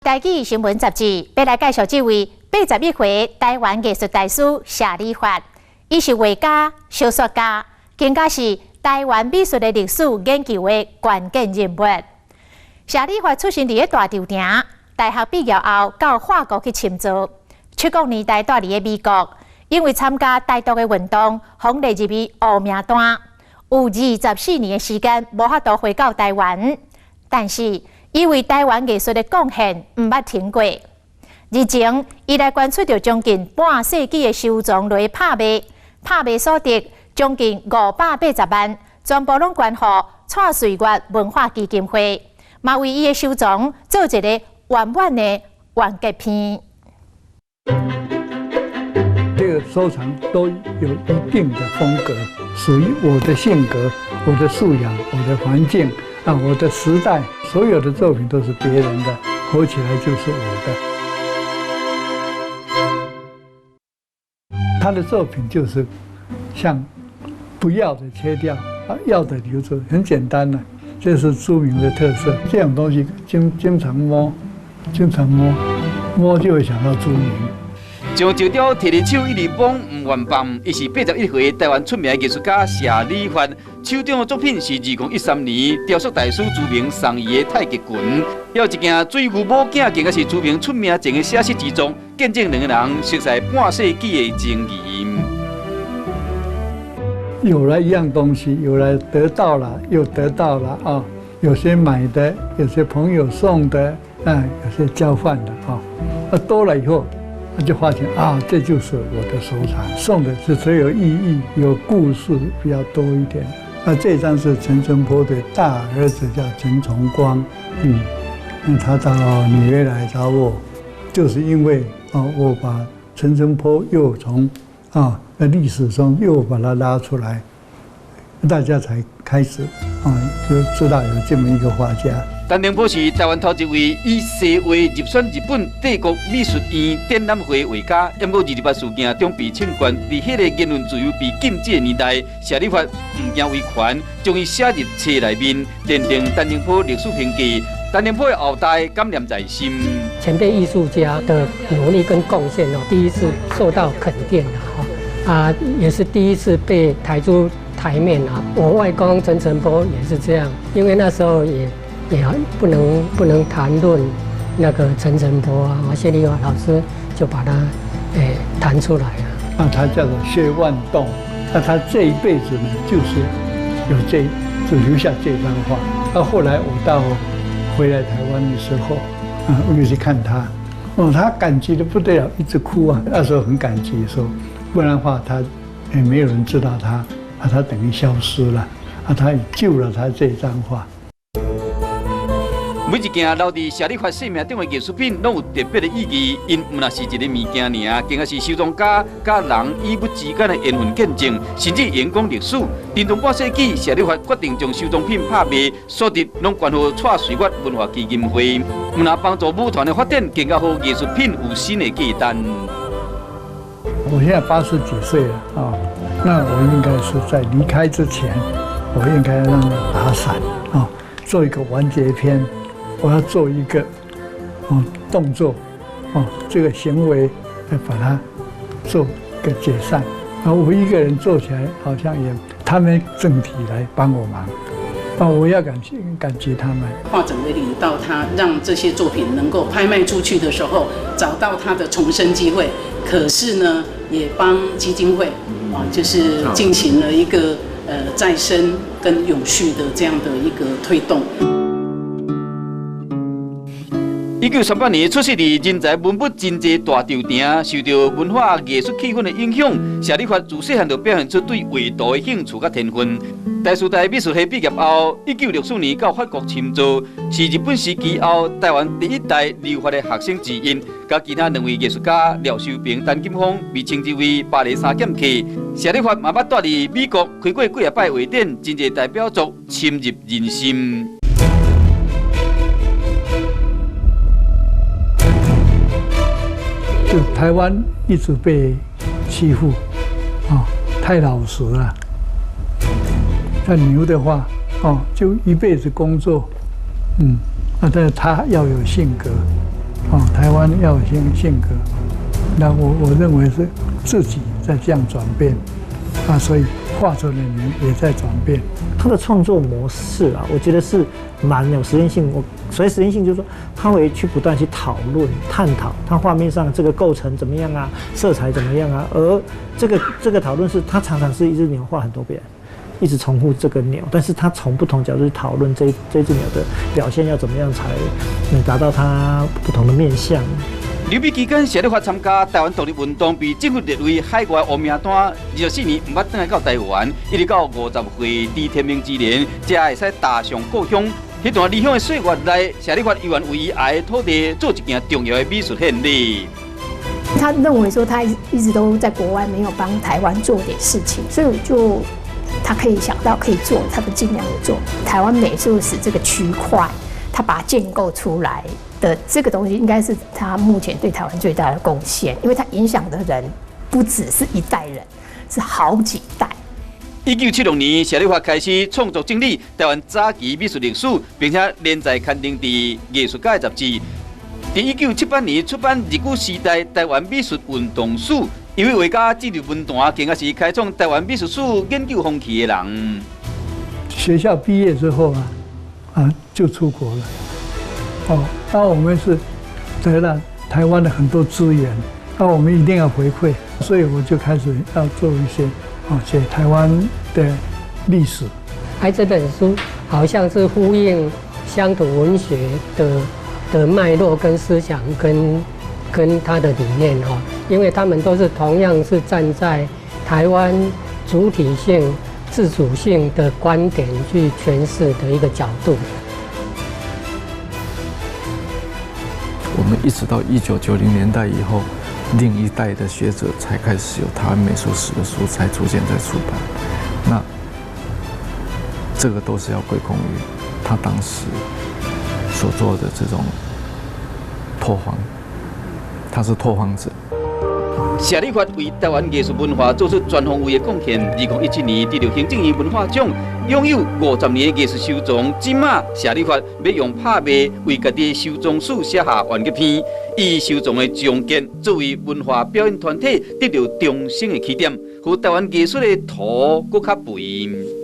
台語新聞雜誌，欲來介紹這位81歲台灣藝術大師謝理發。伊是畫家、小說家，更加是台灣美術的歷史研究的關鍵人物。謝理發出生佇咧大稻埕，大學畢業後到法國去深造。70年代蹛佇咧美國，因為參加台獨的運動，予列入去烏名單，有24年的時間無法度回到台灣。但是，伊為台灣藝術的貢獻毋捌停過。日前，伊來捐出著將近半世紀的收藏來拍賣，拍賣所得將近580萬，全部攏捐予蔡瑞月文化基金會，嘛為伊的收藏做一個圓滿的完結篇。這個收藏都有一定的風格，屬於我的性格、我的素養、我的環境啊，我的時代，所有的作品都是別人的，合起來就是我的。他的作品就是像不要的切掉，啊，要的留住，很簡單的，這是朱銘的特色。這種東西經常摸，經常摸，摸就會想到朱銘。將石雕提佇手，一直摸毋願放。伊是81歲台灣出名藝術家謝理發，手中的作品是2013年雕塑大師朱銘送伊的太極拳，還有一件水牛母鏡，更加是朱銘出名前的寫實之作，見證兩個人熟似半世紀的情誼。有了一樣東西，有了得到了，又得到了啊！有些買的，有些朋友送的，啊，有些交換的啊，啊多了以後。他就發現啊，這就是我的收藏。送的是最有意義、有故事比較多一點。那這張是陳澄波的大兒子，叫陳重光，那他到紐約來找我，就是因為啊，我把陳澄波又從啊歷史中又把他拉出來，大家才開始啊就知道有這麼一個畫家。陳澄波是台灣頭一位以西畫入選日本帝國美術院展覽會畫家，毋過二二八事件中被槍決，佇彼個言論自由被禁止的年代，謝理發毋驚維權，將伊寫入冊內面，奠定陳澄波歷史評價。陳澄波的後代感念在心。前輩藝術家的努力跟貢獻哦，第一次受到肯定啊，啊，也是第一次被抬出台面啊。我外公陳澄波也是這樣，因為那時候也不能談論那個陳澄波啊，謝理發老師就把他談出來了。那他叫做謝萬棟，那他這一輩子呢，就是有這就留下這張畫。那後來我到回來台灣的時候，啊，我又去看他，哦，他感激得不得了，一直哭啊。那時候很感激，說不然的話他也沒有人知道他，啊，他等於消失了，啊，他也救了他這張畫。每一件留佇謝理發生命中的藝術品，攏有特別的意義。𪜶毋但是一个物件爾，更加是收藏家佮人與物之間的緣分見證，甚至影響歷史。沉重半世紀，謝理發決定將收藏品拍賣，所得攏捐予蔡瑞月文化基金會，毋但幫助舞團的發展，更加予藝術品有新的價值。我現在80幾歲了啊，那我應該是在離開之前，我應該讓它打散啊，做一個完結篇。我要做一個哦動作，哦這個行為來把它做個解散。然後我一個人做起來好像也，他們整體來幫我忙，啊，我要感謝感激他們。畫展為領到他，讓這些作品能夠拍賣出去的時候，找到他的重生機會。可是呢，也幫基金會啊，就是進行了一個再生跟永續的這樣的一個推動。1938年出世佇人才文物真濟大稻埕，受著文化藝術氣氛的影響，謝理發自細漢就表現出對畫圖的興趣佮天分。台師大美術系畢業後，1964年到法國深造，是日本時期後台灣第一代留法的學生之一。佮其他兩位藝術家廖修平、陳金鋒被稱之為巴黎三劍客。謝理發嘛捌蹛佇美國開過幾仔擺畫展，真濟代表作深入人心。就台灣一直被欺負，啊，太老實了。像牛的話，哦，就一輩子工作，啊，但是他要有性格，哦，台灣要有新性格。那我認為是自己在這樣轉變，啊，所以畫出來的人也在轉變。他的創作模式啊，我覺得是蠻有實驗性。我所謂實驗性，就是說他會去不斷去討論、探討他畫面上這個構成怎麼樣啊，色彩怎麼樣啊。而這個討論是他常常是一隻牛畫很多遍，一直重複這個牛，但是他從不同角度去討論這隻牛的表現要怎麼樣才能達到它不同的面向。留美期間，謝理發參加台灣獨立運動，被政府列為海外黑名單。24年毋捌轉來到台灣，一直到50歲知天命之年，才會使踏上故鄉。彼段離鄉的歲月內，謝理發猶原為伊愛的土地做一件重要的美術獻禮。他認為說，他一直都在國外，沒有幫台灣做點事情，所以就他可以想到可以做，他就盡量的做。台灣美術史這個區塊，他把它建構出來的這個東西，應該是他目前對台灣最大的貢獻，因為他影響的人不只是一代人，是好幾代。1976年，謝理發開始創作整理台灣早期美術歷史，並且連載刊登佇《藝術家》雜誌。佇1978年出版《日據時代台灣美術運動史》，一位畫家進入文壇，更加是開創台灣美術史研究風氣的人。學校畢業之後啊，就出國了。哦，那我們是得了台灣的很多資源，那我們一定要回饋，所以我就開始要做一些寫台灣的歷史。哎，這本書好像是呼應鄉土文學的脈絡跟思想跟他的理念哈，因為他們都是同樣是站在台灣主體性、自主性的觀點去詮釋的一個角度。我們一直到1990年代以後，另一代的學者才開始有台灣美術史的書才逐漸在出版。那這個都是要歸功於他當時所做的這種拓荒，他是拓荒者。謝理發為台灣藝術文化做出全方位的貢獻。2017年得著行政院文化獎，擁有50年的藝術收藏。這馬謝理發欲用拍賣為家己的收藏史寫下完結篇，以收藏的終結作為文化表演團體得著重生的起點，予台灣藝術的土閣較肥。